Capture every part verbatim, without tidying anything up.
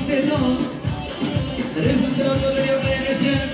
Sêdan. Rêz û selam li rêya me ye, geçin.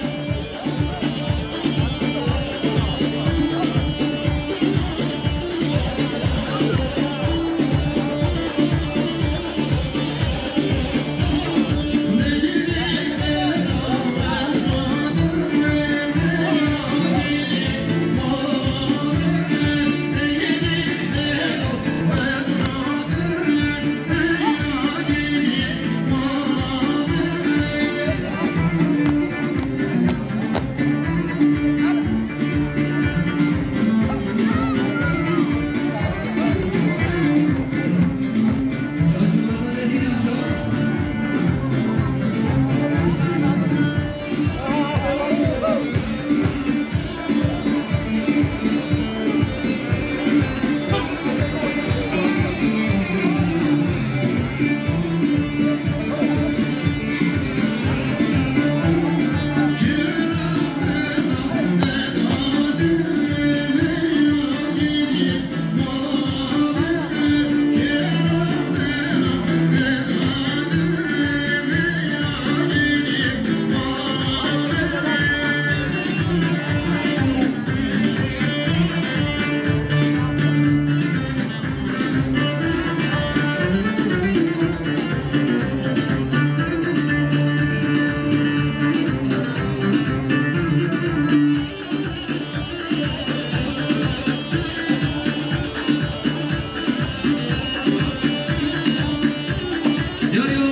Yo, yo.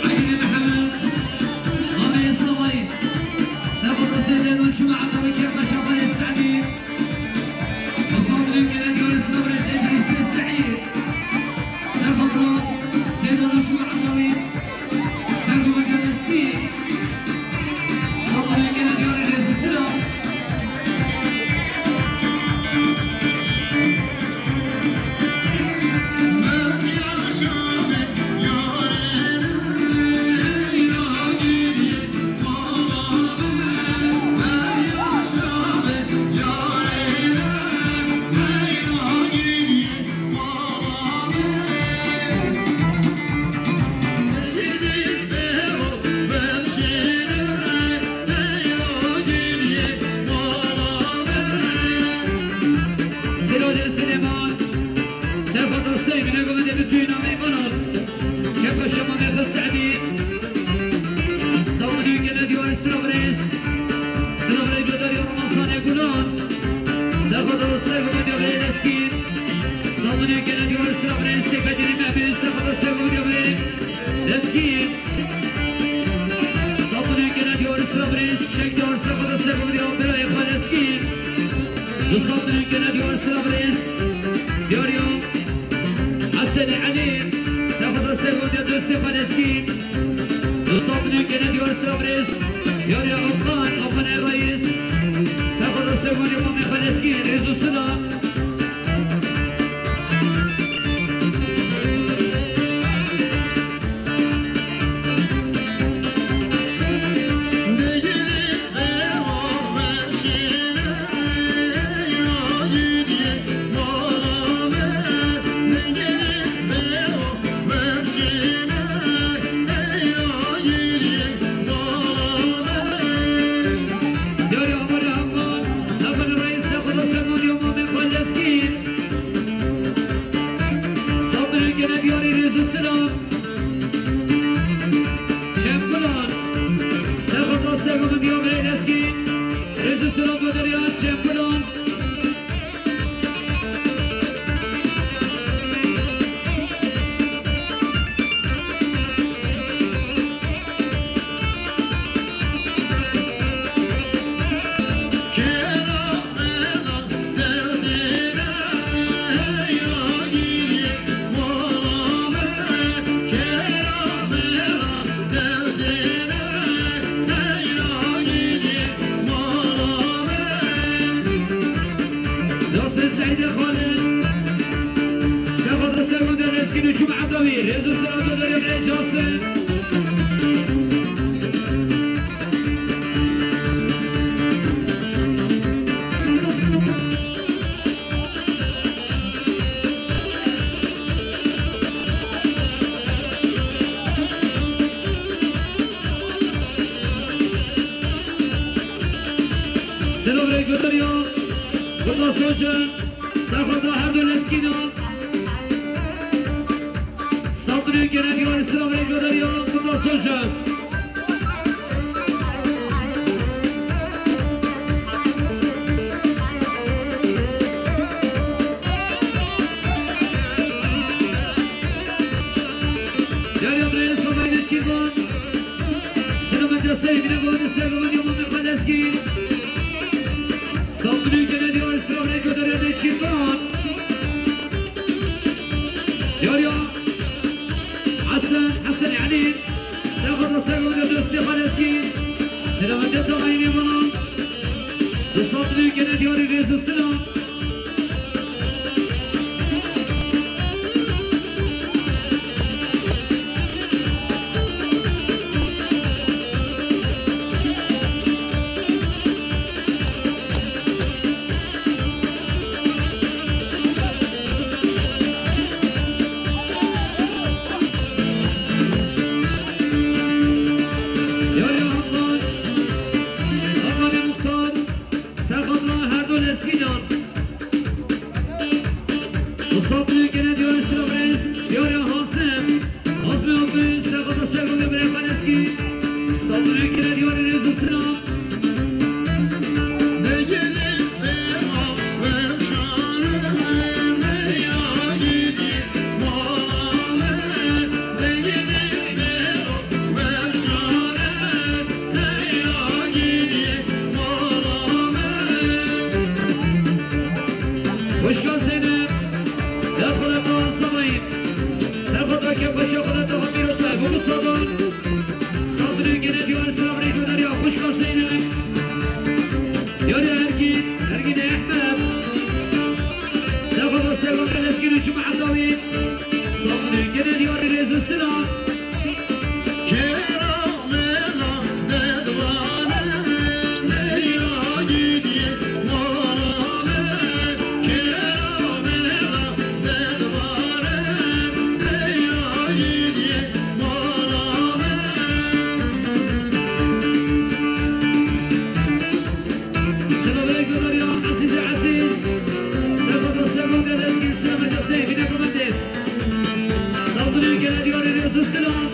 Egînê Mihemed, Mamê Samayî, Sefo Seyden û Çûme Edawî, Kêfa Şabanê Sedî, Osman Duyû, Gelek Yaris Navreş, Edrîsê Seîd, Sefo Seyden û Çûme Edawî, Sefo Geleskî, Osman Duyû, Gelek Yaris Navreş. Selo de Silêman, Sefo Dostê, Binê Gomedê, Bitûyîna Meymanan, Kefa Şabanê Xwe Seîdî, Samanî Gele Diyar Sirabrês, Sirabrê Bedarî Ramazanê Gulan, Sefo Dostê, Gomedê Leskî, Samanî Gele Diyar Sirabrês, Seyfedînî Mehbî, Sefo Dostê, Gomedê Leskî. Samanî Gele Diyar Sirabrês, Çiçek Diyar Sefo Dostê, Gomedê Abdullah Xweleskî. Dostê Gele Diyar Sirabrês, Diyariya Hesen Elî, Sefo Dostê, Gomedê Dostê Xweleskî. Dostê Gele Diyar Sirabrês, Diyariya Afgan, Afgan Airways, Sefo Dostê, Gomedê Mamê Xweleskî. Rêz û silav. Sabrê gele diyarî rêz û silav. Çempilan. Serxota Sergo min diya birê lezgî. Rêz û silav Goderiyan Çempilan. Dostê Seydê Xalid, Sefa Dostê Gundê Lezgîn û Çûm Edawî, rêz û silav Goderê Rêcasin. Serxweta her du lezgînan. Saldırı gene diyar Selavrek Godarya, Kıbrıs Hoca. Derya Brey'e Somay'da Çirvan. Selamet Yasay'ı bile bu arada Selamet Yaman bir Kaleskin. Saldırı gene diyar Selavrek Godarya Çirvan. Yar ya. Hasan, Hasan Ali. Serxweta Serxweta Dostê Xaleskî. Selamete tamayî nêvanan. Bi saldırî gene diyarî rêz û silam. Yarê Hakan, Hakanê Muxtar, serxweta her du lezgînan. Mustafa Gene diyarê Silav Reis, diyarê Hasim, Azmi Akgün, serxweta Serxweta Birê Xaleskî, Mustafa Gene diyarê Rêz û Silav. Xwişka Zeynep, ya xwe re Kaan Samayî, serxweta kevxweşa xwe re Taha Mîrotay, bû bi sadan. Saldırı gene diyarê Silav Reis Godarya, Xwişka Zeynep. Yarê Ergîn, Ergînê Ehmed. Serxweta Serxweta Lezgîn û Cuma Edawî. Saldırı gene diyarê Rêz û Silav. Selamun aleyküm ya Ezîzê Ezîz. Serxweta Serxweta Lezgîn, selameta Seyfîne Komendê. Saldırı gene diyarê Rêz û Silav.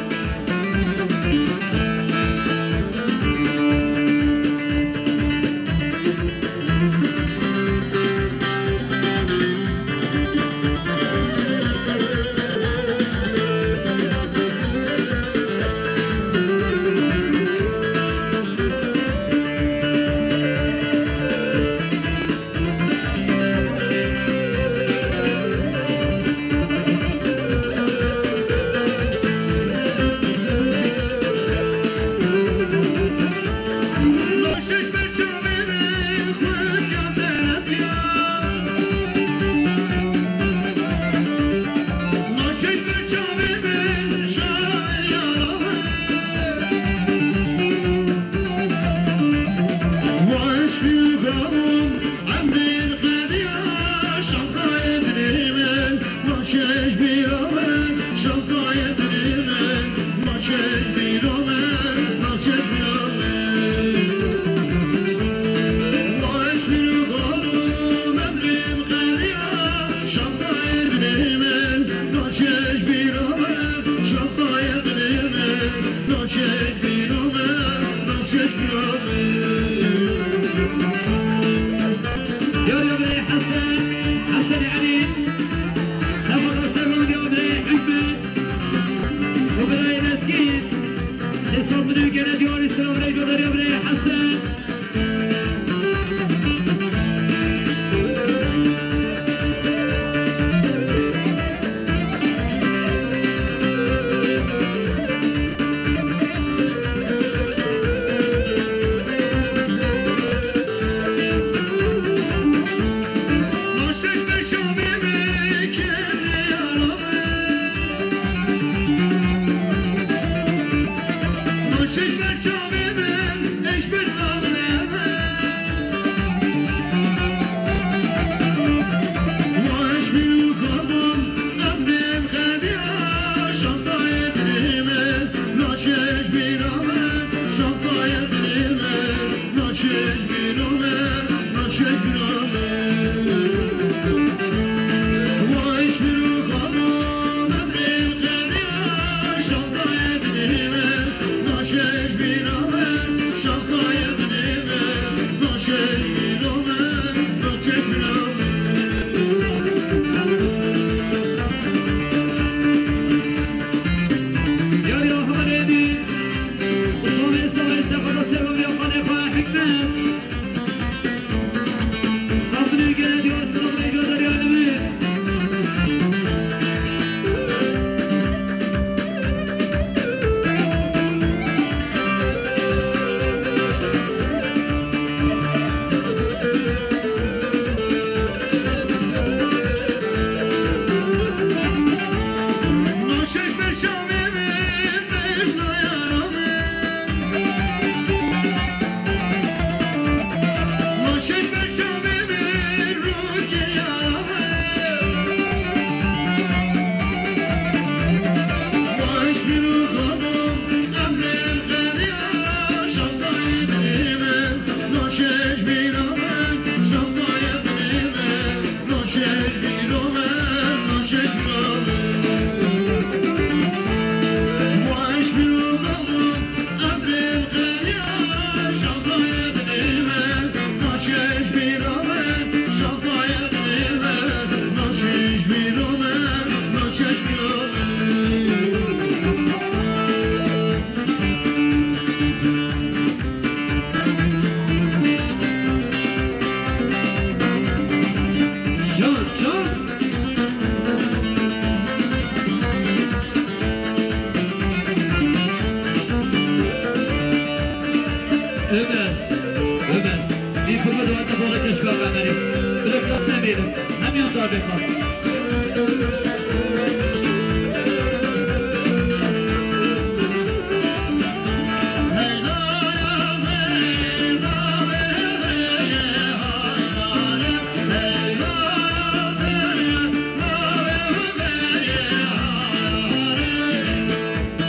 Hemiyan darbê xwe.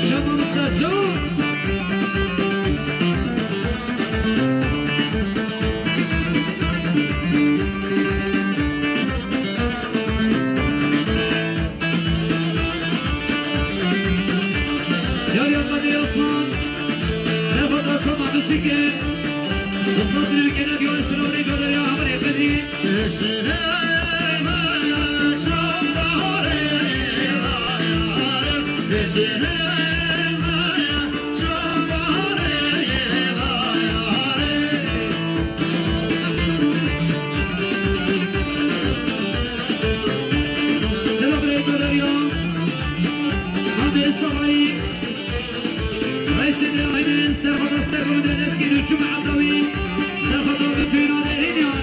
Şema Musa Çavuk. Yar yar Kadir Osman, Sefa da Koma Müzik'e, Musa Türkiye'ne diyor, sıra oraya gönderiyor, Amir Efendi. Selam aleyküm ya. Hadi Esra'yı. Reisê Dêrayînê, serxweda Serxwedê Lezgî û Şima Edawî, serxweda Betûna Dêrînyan,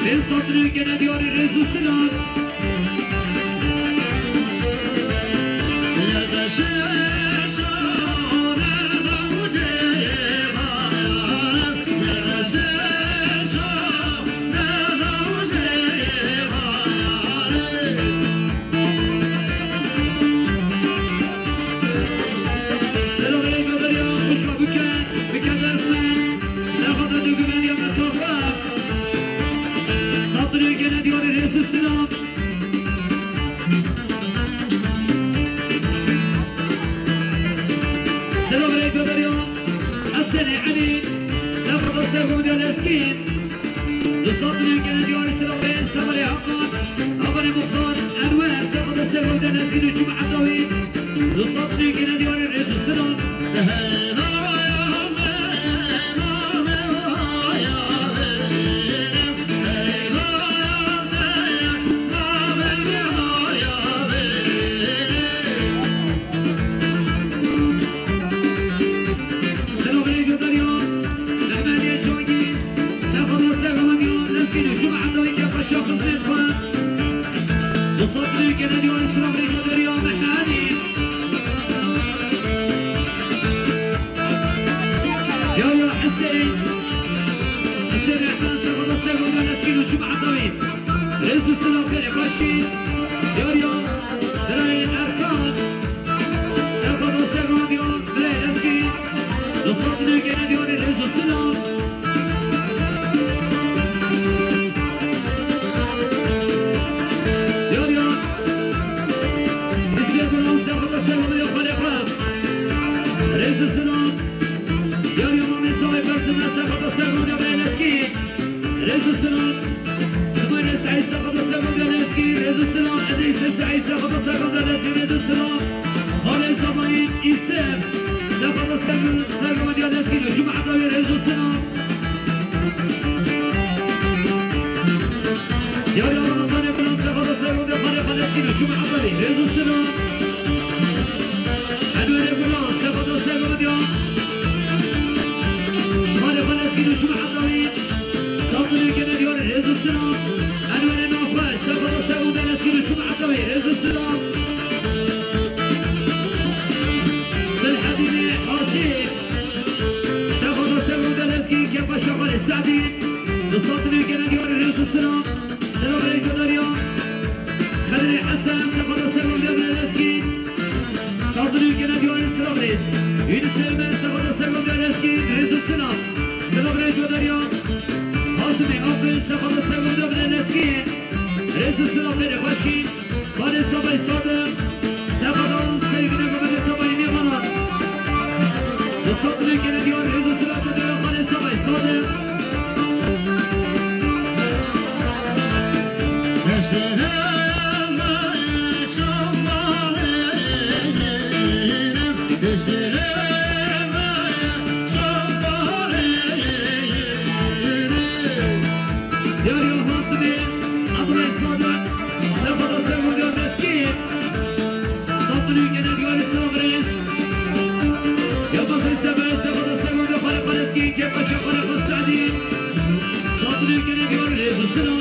pênc sed û newî gene diyarî rêz û silav. Selam aleyküm Derya, xwişka bike, bike dersin. Serxweda dökümen ya metofa. Satırı gene diyarî rêz û silav. Selam aleyküm Derya. Hasan Elî, serxweda Serxweda Lezgî. Du sed û newî gene diyarî silav rê Semerê Hakan, Hakanê Muxtar, Enwer, serxweda Serxweda Lezgî û Şima Edawî. Du sed û newî gene diyarî rêz û silav. Selamünaleyküm Derya. Mehmediye Cangî. Serxweda Serxweda Lezgî û Şima Edawî ke xweşa xizmêt xwe. Du sed û newî gene diyarî selamünaleyküm Derya Mehmedî. Ya ya Hüseyin. Hüseyin Rehman, serxweda Serxweda Lezgî û Şima Edawî. Rêz û silav gelê xweşî. Ya ya Birayê Erkan. Serxweda Serxweda Birayê Lezgî. Du sed û newî gene diyarî rêz û silav. Yar yar. Hüseyin Buran, serxweda Serxweda ya xalê xwe. Rêz û silav. Yar yar Mamê Sawê Bersin, serxweda Serxweda Birayê Lezgî. Rêz û silav. Smaîlê Seîd, serxweda Serxweda Lezgî, rêz û silav. Edrîsê Seîd, serxweda Serxweda Lezgî, rêz û silav. Xalê Zemayî, Îsem, serxweda Serxweda Lezgî, Şima Edawî, rêz û silav. Yar yar Ramazanê Buran, serxweda Serxweda Xalê Xaleskî, Şima Edawî, rêz û silav. Enwerê Buran, serxweda Serxweda Xalê Xaleskî, Şima Edawî. Safirê gene diyarî rêz û silav. Enwerê Nexweş, serxweda Serxweda Lezgî û Şima Edawî, rêz û silav. Selhedînê Asîf, serxweda Serxweda Lezgî, Kepaşa Xalê Se'dî. Safirê gene diyarî rêz û silav. Selam aleyküm Derya. Xedrê Hesen, serxweda Serxweda Lezgî. Safirê gene diyarî silav rêz. Yunus Ömer, serxweda Serxweda Lezgî, rêz û silav. Selam aleyküm Derya. Hasimê Aqil, serxweda Serxweda Lezgî. Rêz û silav gelê xweşî. Xalê Sabay Sadim. Serxweda Seyîdine Mehmedê Sabayî Nêvanan. Safirê gene diyarî rêz û silav Derya Xalê Sabay Sadim. Yar ya Hasimê, Abdullah Sadık, serxweda Serxweda Lezgî. Safirê gene diyarî silav rêz. Ya Basay Sefer, serxweda Serxweda Xalê Xaleskî, Kepaşa Xalê Xalê Se'dî. Safirê gene diyarî rêz û silav.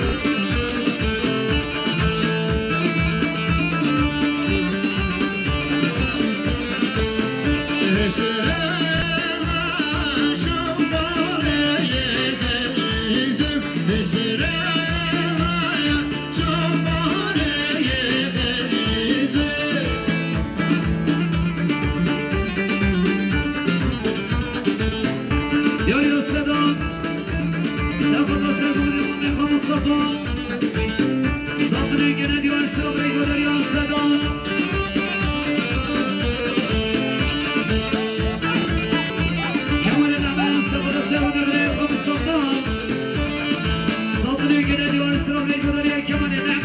Yarî Sedan, Sefa da Sefa, Sefa Mustafa. Satırı gene diyor, sıra buraya gönderiyor Sedan. Kemal Erdem, Sefa da Sefa, Sefa Mustafa. Satırı gene diyor, sıra buraya gönderiyor Kemal Erdem.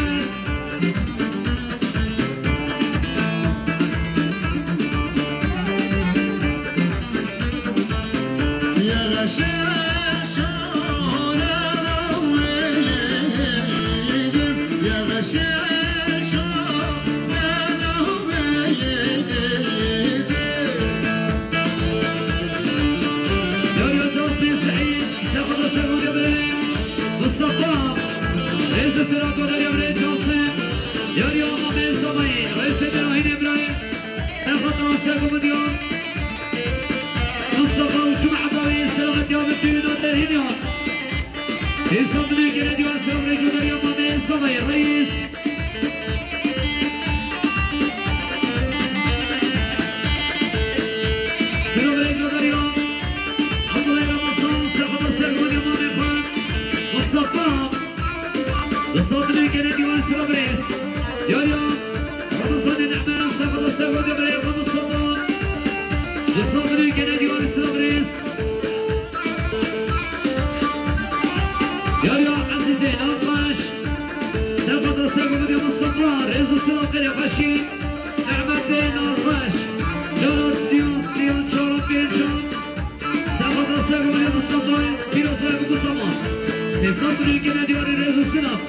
Mustafa, rêzê sera godarî birê Casim. Yarî ama bê Samayî, rêzê Derahîn Îbrahîm. Sefa da Sefa diyor. Mustafa Uçum Azavî, selamet ya bütün o derhîn ya. Hesabını gene diyor, selamünaleyküm, Meryem Mame, Samayî, reis. Selamünaleyküm, Meryem. Abdullah Ramazan, Sefa da Sefa, Meryem Mame, Mustafa. Hesabını gene diyor, selam reis. Ya, ya. Ramazan Nehman, Sefa da Sefa, Meryem Mustafa. Hesabını gene diyor, selam reis. Yarî Ezîzê Navxweş, Sefa da Sefa, Mustafa, rêz û silav xêrê xweşî, Ehmed Bey Navxweş, cara diyan siyan çaran pêncan, Sefa da Sefa, Mustafa, pîroz be, bi ku zaman. Sê sed milyon gene diyarî rêz û silav.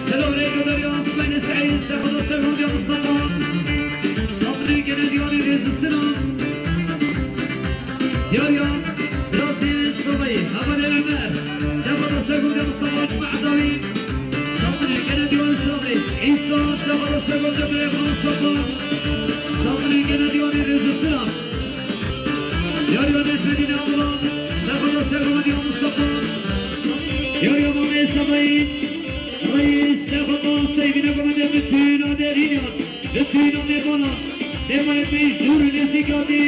Selamünaleyküm, Derya, Süleyman Sa'id, Sefa da Sefa, Mustafa. Sabri gene diyarî rêz û silav. Yarî, Birazî Sobayî, Hevalê Ömer, Sefa da Sefa, Mustafa Cuma Edawî, Sabri gene diyarî silav reis. Îsa, Sefa da Sefa, Mustafa, Sabri gene diyarî rêz û silav. Yarî, Necmedîn Abdullah, Sefa da Sefa, Mustafa, Yarî, Mamê Sobayî, reis, Sefa da Sefa, Komite, bütün aderînyan, bütün mêvanan, mêvanê pêş dûr û nêzîkatî,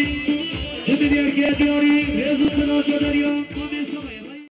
di milyar ke diyarî, rêz û silav godarî ya.